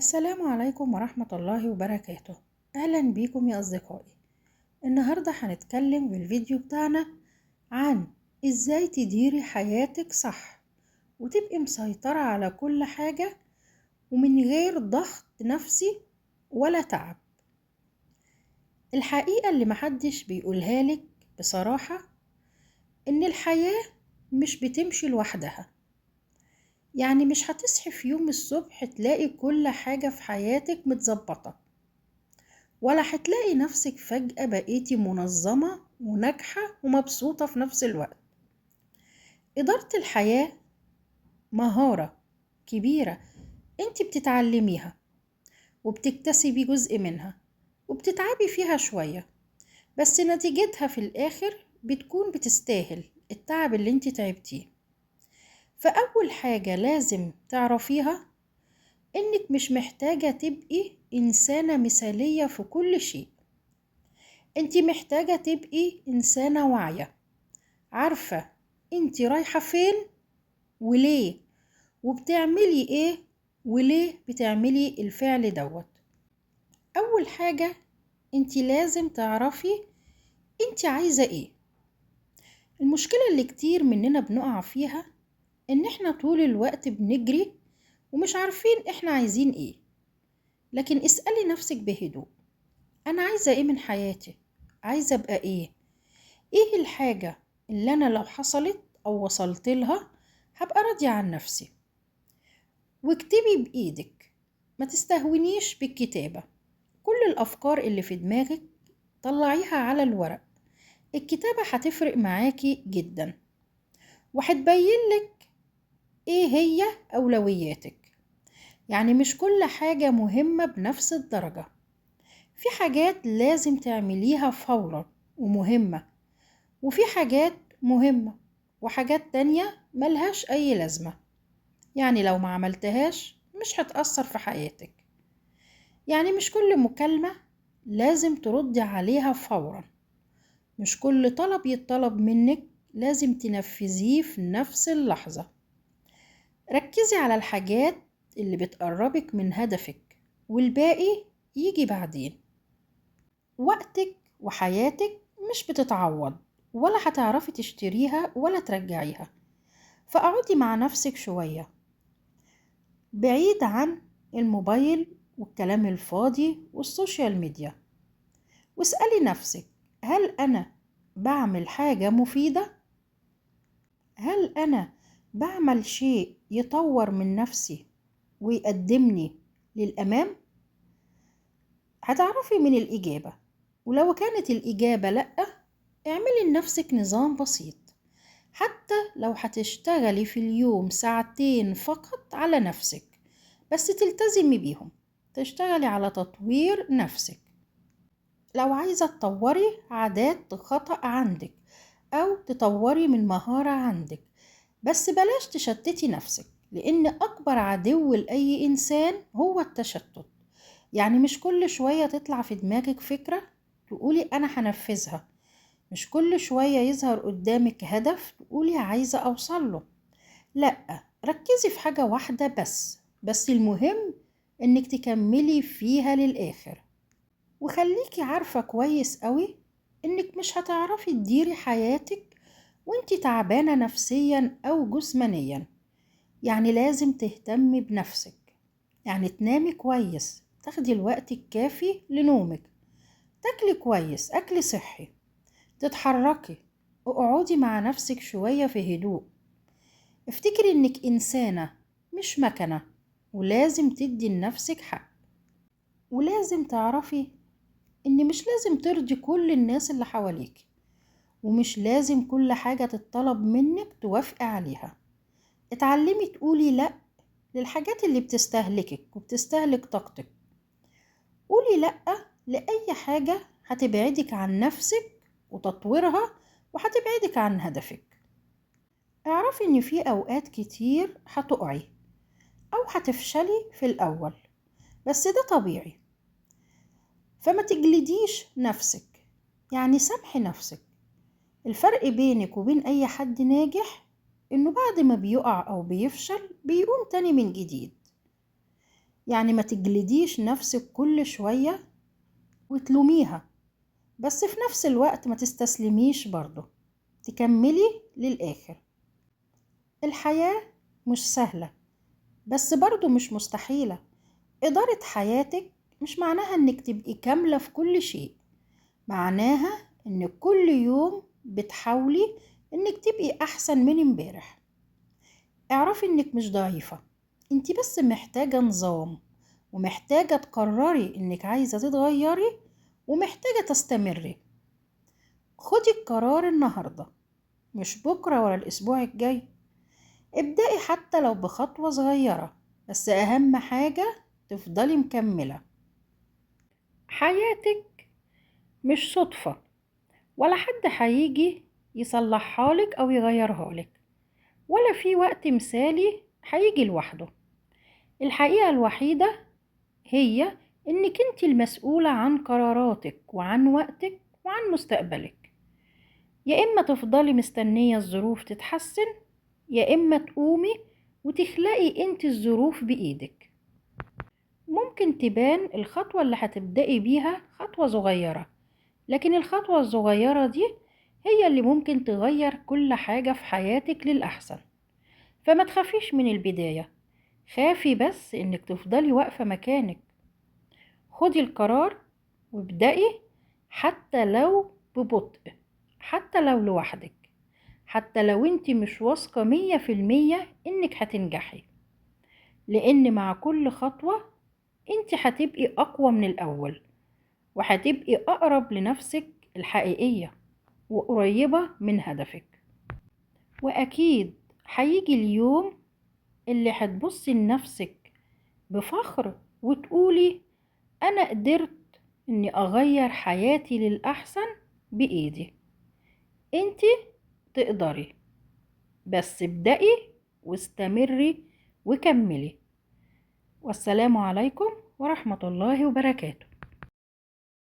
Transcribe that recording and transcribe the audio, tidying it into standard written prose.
السلام عليكم ورحمة الله وبركاته. أهلا بيكم يا أصدقائي. النهاردة هنتكلم في الفيديو بتاعنا عن إزاي تديري حياتك صح وتبقي مسيطرة على كل حاجة ومن غير ضغط نفسي ولا تعب. الحقيقة اللي محدش بيقولها لك بصراحة إن الحياة مش بتمشي لوحدها، يعني مش هتصحي في يوم الصبح تلاقي كل حاجة في حياتك متظبطة، ولا هتلاقي نفسك فجأة بقيتي منظمة وناجحة ومبسوطة في نفس الوقت. إدارة الحياة مهارة كبيرة انت بتتعلميها وبتكتسبي جزء منها وبتتعبي فيها شوية، بس نتيجتها في الآخر بتكون بتستاهل التعب اللي انت تعبتيه. فأول حاجة لازم تعرفيها إنك مش محتاجة تبقي إنسانة مثالية في كل شيء، انت محتاجة تبقي إنسانة واعية، عارفة انت رايحة فين وليه وبتعملي ايه وليه بتعملي الفعل دوت. أول حاجة انت لازم تعرفي انت عايزة ايه. المشكلة اللي كتير مننا بنقع فيها ان احنا طول الوقت بنجري ومش عارفين احنا عايزين ايه، لكن اسألي نفسك بهدوء، انا عايزة ايه من حياتي؟ عايزة ابقى ايه؟ ايه الحاجة اللي انا لو حصلت او وصلت لها هبقى راضية عن نفسي؟ واكتبي بايدك، ما تستهونيش بالكتابة، كل الافكار اللي في دماغك طلعيها على الورق. الكتابة هتفرق معاكي جدا وهتبين لك ايه هي اولوياتك. يعني مش كل حاجة مهمة بنفس الدرجة، في حاجات لازم تعمليها فورا ومهمة، وفي حاجات مهمة وحاجات تانية ملهاش اي لازمة، يعني لو ما عملتهاش مش هتأثر في حياتك. يعني مش كل مكالمة لازم تردي عليها فورا، مش كل طلب يتطلب منك لازم تنفذيه في نفس اللحظة. ركزي على الحاجات اللي بتقربك من هدفك والباقي يجي بعدين. وقتك وحياتك مش بتتعوض ولا هتعرفي تشتريها ولا ترجعيها، فاقعدي مع نفسك شوية بعيد عن الموبايل والكلام الفاضي وال social media، واسألي نفسك، هل أنا بعمل حاجة مفيدة؟ هل أنا بعمل شيء يطور من نفسي ويقدمني للأمام؟ هتعرفي من الإجابة، ولو كانت الإجابة لأ، اعملي لنفسك نظام بسيط، حتى لو هتشتغلي في اليوم ساعتين فقط على نفسك، بس تلتزمي بيهم، تشتغلي على تطوير نفسك. لو عايزة تطوري عادات خطأ عندك أو تطوري من مهارة عندك، بس بلاش تشتتي نفسك، لأن أكبر عدو لأي إنسان هو التشتت. يعني مش كل شوية تطلع في دماغك فكرة تقولي أنا هنفذها، مش كل شوية يظهر قدامك هدف تقولي عايزة أوصل له. لأ، ركزي في حاجة واحدة بس المهم إنك تكملي فيها للآخر. وخليكي عارفة كويس قوي إنك مش هتعرفي تديري حياتك وانتي تعبانة نفسيا أو جسمانيا. يعني لازم تهتمي بنفسك، يعني تنامي كويس، تاخدي الوقت الكافي لنومك، تاكلي كويس أكل صحي، تتحركي، اقعدي مع نفسك شوية في هدوء. افتكري انك إنسانة مش مكنة، ولازم تدي لنفسك حق. ولازم تعرفي ان مش لازم ترضي كل الناس اللي حواليك، ومش لازم كل حاجة تتطلب منك توافقي عليها. اتعلمي تقولي لأ للحاجات اللي بتستهلكك وبتستهلك طاقتك. قولي لأ لأي حاجة هتبعدك عن نفسك وتطويرها وهتبعدك عن هدفك. اعرفي ان في اوقات كتير هتقعي او هتفشلي في الاول، بس ده طبيعي، فما تجلديش نفسك، يعني سامحي نفسك. الفرق بينك وبين اي حد ناجح انه بعد ما بيقع او بيفشل بيقوم تاني من جديد. يعني ما تجلديش نفسك كل شوية وتلوميها، بس في نفس الوقت ما تستسلميش برضه، تكملي للآخر. الحياة مش سهلة بس برضه مش مستحيلة. إدارة حياتك مش معناها إنك تبقي كاملة في كل شيء، معناها إن كل يوم بتحاولي إنك تبقي أحسن من امبارح. اعرفي إنك مش ضعيفة، انتي بس محتاجة نظام، ومحتاجة تقرري إنك عايزة تتغيري، ومحتاجة تستمري. خدي القرار النهاردة، مش بكرة ولا الأسبوع الجاي. ابدأي حتى لو بخطوة صغيرة، بس أهم حاجة تفضلي مكملة. حياتك مش صدفة، ولا حد هيجي يصلحها لك أو يغيرها لك، ولا في وقت مثالي هيجي لوحده. الحقيقة الوحيدة هي إنك انت المسؤولة عن قراراتك وعن وقتك وعن مستقبلك. يا إما تفضلي مستنية الظروف تتحسن، يا إما تقومي وتخلقي انت الظروف بإيدك. ممكن تبان الخطوة اللي هتبدأي بيها خطوة صغيرة، لكن الخطوة الصغيرة دي هي اللي ممكن تغير كل حاجة في حياتك للأحسن. فما تخافيش من البداية، خافي بس إنك تفضلي واقفة مكانك. خدي القرار وابدأي، حتى لو ببطء، حتى لو لوحدك، حتى لو انت مش واثقة 100% إنك هتنجحي، لأن مع كل خطوة انت هتبقي أقوى من الأول، وهتبقي أقرب لنفسك الحقيقية وقريبة من هدفك. وأكيد هيجي اليوم اللي هتبصي لنفسك بفخر وتقولي أنا قدرت إني أغير حياتي للأحسن بإيدي. انتي تقدري، بس ابدأي واستمري وكملي. والسلام عليكم ورحمة الله وبركاته.